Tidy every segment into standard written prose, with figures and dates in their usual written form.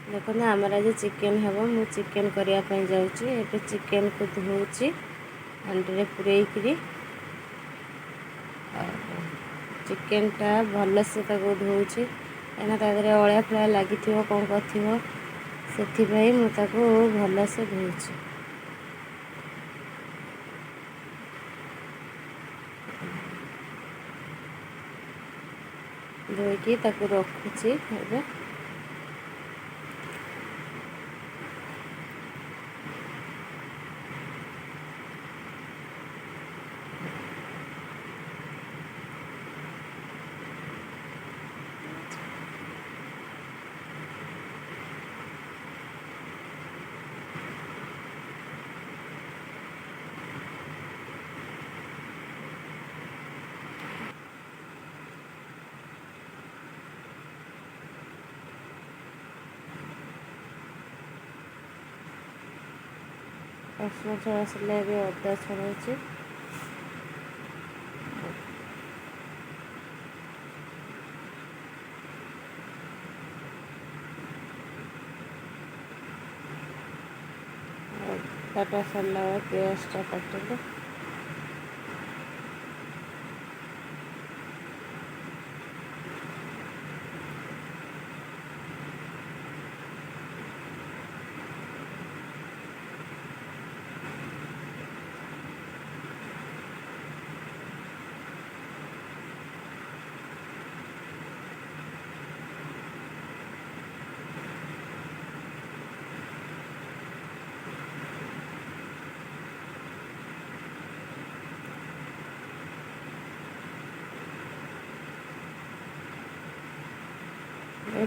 ଦେଖନ୍ତୁ, ଆମର ଆଜି ଚିକେନ୍ ହେବ। ମୁଁ ଚିକେନ୍ କରିବା ପାଇଁ ଯାଉଛି। ଏବେ ଚିକେନ୍କୁ ଧୋଉଛି ହାଣ୍ଡିରେ ପୂରେଇକିରି। ଆଉ ଚିକେନ୍ଟା ଭଲସେ ତାକୁ ଧୋଉଛି, କାହିଁକିନା ତା ଦେହରେ ଅଳିଆ ଫଳିଆ ଲାଗିଥିବ, କ'ଣ କରିଥିବ, ସେଥିପାଇଁ ମୁଁ ତାକୁ ଭଲସେ ଧୋଉଛି। ଧୋଇକି ତାକୁ ରଖୁଛି। ଏବେ ରସୁଣ ଛଡ଼ା ସରିଲା, ଏବେ ଅଦା ଛଡ଼ଉଛି। ଅଦାଟା ସରିଲା ବେଳେ ପିଆଜଟା କାଟିଲି।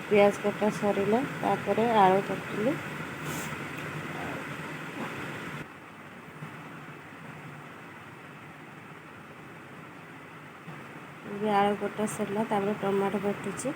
ପିଆଜ କଟା ସରିଲା, ତାପରେ ଆଳୁ କାଟିଲି। ଏବେ ଆଳୁ କଟା ସରିଲା, ତାପରେ ଟମାଟୋ କାଟୁଛି।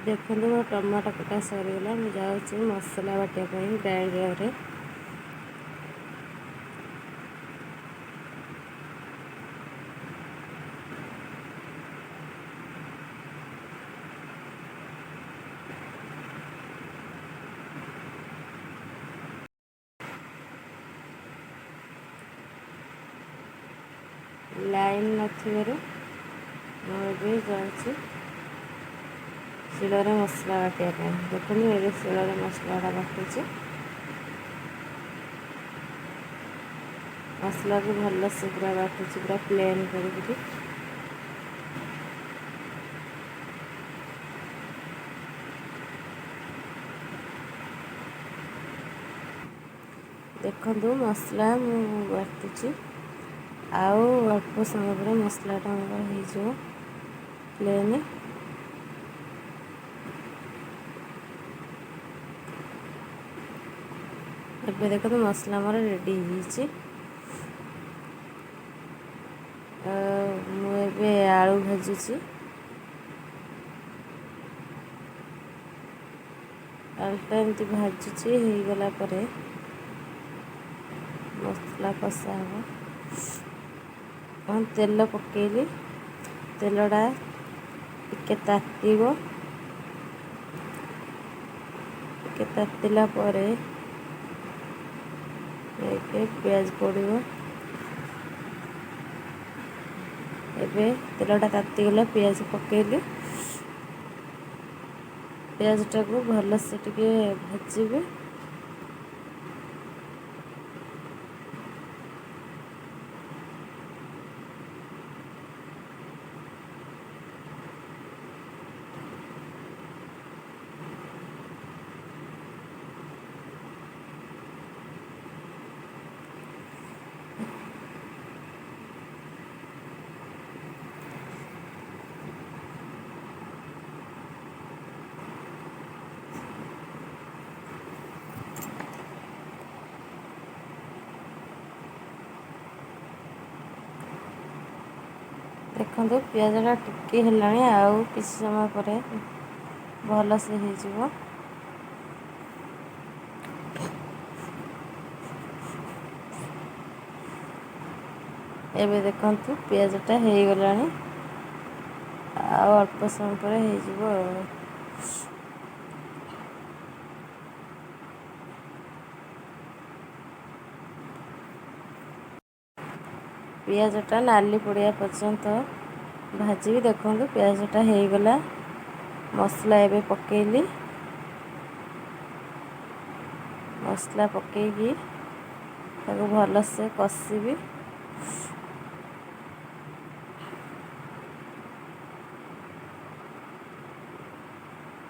ଦେଖନ୍ତୁ, ମୋ ଟମାଟୋ କଟା ସରିଗଲା। ମୁଁ ଯାଉଛି ମସଲା ବାଟିବା ପାଇଁ ଗ୍ରାଇଣ୍ଡରରେ। ଲାଇନ୍ ନଥିବାରୁ ମୁଁ ଏବେ ଯାଉଛି ଶିଳରେ ମସଲା ବାଟିବା ପାଇଁ। ଦେଖନ୍ତୁ, ଏବେ ଶିଳରେ ମସଲାଟା ବାଟୁଛି। ମସଲାକୁ ଭଲସେ ପୁରା ବାଟୁଛି, ପୁରା ପ୍ଲେନ୍ କରିକିରି। ଦେଖନ୍ତୁ, ମସଲା ମୁଁ ବାଟୁଛି। ଆଉ ଅଳ୍ପ ସମୟ ପରେ ମସଲାଟା ଆମର ହେଇଯିବ ପ୍ଲେନ୍। ଏବେ ଦେଖନ୍ତୁ, ମସଲା ଆମର ରେଡ଼ି ହେଇଯାଇଛି। ମୁଁ ଏବେ ଆଳୁ ଭାଜୁଛି। ଆଳୁଟା ଏମିତି ଭାଜୁଛି, ହେଇଗଲା ପରେ ମସଲା କଷା ହେବ। ତେଲ ପକେଇଲି, ତେଲଟା ଟିକେ ତାତିବ। ଟିକେ ତାତିଲା ପରେ ଏବେ ପିଆଜ ପଡ଼ିବ। ଏବେ ତେଲଟା ତାତିଗଲା, ପିଆଜ ପକେଇଲି। ପିଆଜଟାକୁ ଭଲସେ ଟିକେ ଭାଜିବେ। ଦେଖନ୍ତୁ ପିଆଜଟା ଟିକେ ହେଲାଣି, ଆଉ କିଛି ସମୟ ପରେ ଭଲସେ ହେଇଯିବ। ଏବେ ଦେଖନ୍ତୁ ପିଆଜଟା ହେଇଗଲାଣି, ଆଉ ଅଳ୍ପ ସମୟ ପରେ ହେଇଯିବ ଆଉ। ପିଆଜଟା ନାଲି ପଡ଼ିବା ପର୍ଯ୍ୟନ୍ତ ଭାଜିବି। ଦେଖନ୍ତୁ ପିଆଜଟା ହେଇଗଲା। ମସଲା ଏବେ ପକେଇଲି। ମସଲା ପକେଇକି ତାକୁ ଭଲସେ କଷିବି।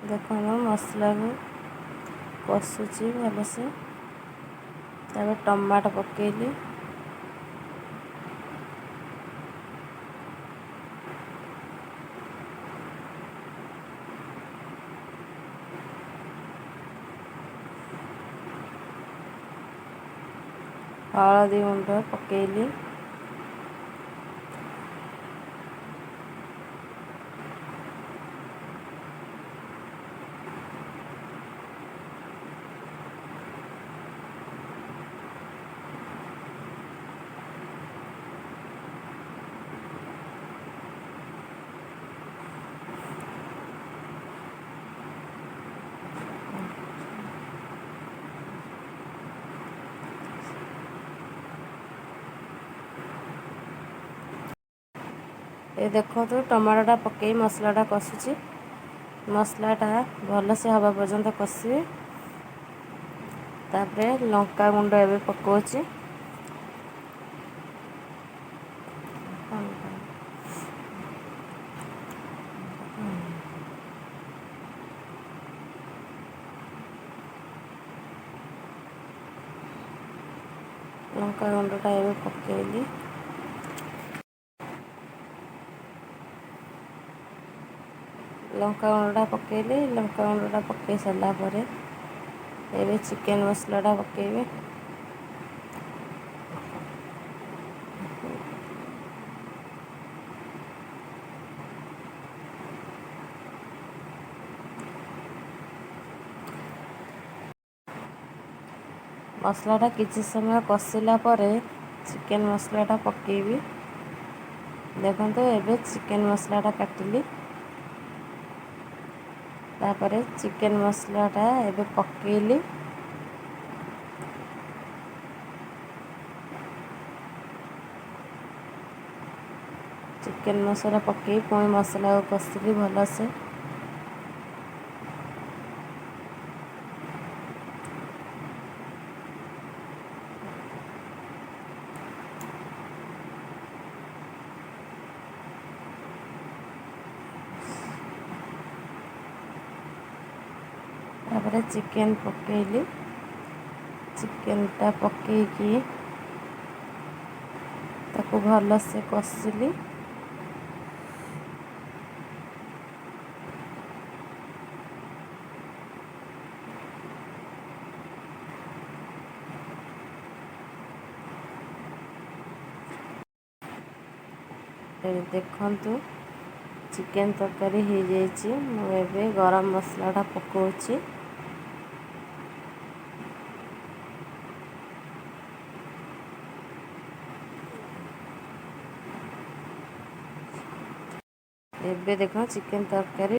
ଦେଖନ୍ତୁ ମସଲାକୁ କଷୁଛି ଭଲସେ। ତାପରେ ଟମାଟୋ ପକେଇଲି। ହଳଦୀ ଗୁଣ୍ଡ ପକେଇଲି। ଏ ଦେଖନ୍ତୁ ଟମାଟୋଟା ପକାଇ ମସଲାଟା କଷୁଛି। ମସଲାଟା ଭଲସେ ହେବା ପର୍ଯ୍ୟନ୍ତ କଷିବି। ତାପରେ ଲଙ୍କା ଗୁଣ୍ଡ ଏବେ ପକାଉଛି। ଲଙ୍କା ଗୁଣ୍ଡଟା ଏବେ ପକାଇଲି। ଲଙ୍କା ଗୁଣ୍ଡଟା ପକାଇଲି। ଲଙ୍କା ଗୁଣ୍ଡଟା ପକାଇ ସାରିଲା ପରେ ଏବେ ଚିକେନ୍ ମସଲାଟା ପକାଇବି। ମସଲାଟା କିଛି ସମୟ କଷିଲା ପରେ ଚିକେନ୍ ମସଲାଟା ପକାଇବି। ଦେଖନ୍ତୁ ଏବେ ଚିକେନ୍ ମସଲାଟା କାଟିଲି। ତାପରେ ଚିକେନ୍ ମସଲାଟା ଏବେ ପକାଇଲି। ଚିକେନ୍ ମସଲା ପକାଇ ପୁଣି ମସଲାକୁ କଷିଲି ଭଲସେ। ତାପରେ ଚିକେନ୍ ପକାଇଲି। ଚିକେନ୍ଟା ପକାଇକି ତାକୁ ଭଲସେ କଷିଲି। ଏବେ ଦେଖନ୍ତୁ ଚିକେନ୍ ତରକାରୀ ହେଇଯାଇଛି। ମୁଁ ଏବେ ଗରମ ମସଲାଟା ପକାଉଛି। ଏବେ ଦେଖ ଚିକେନ୍ ତରକାରୀ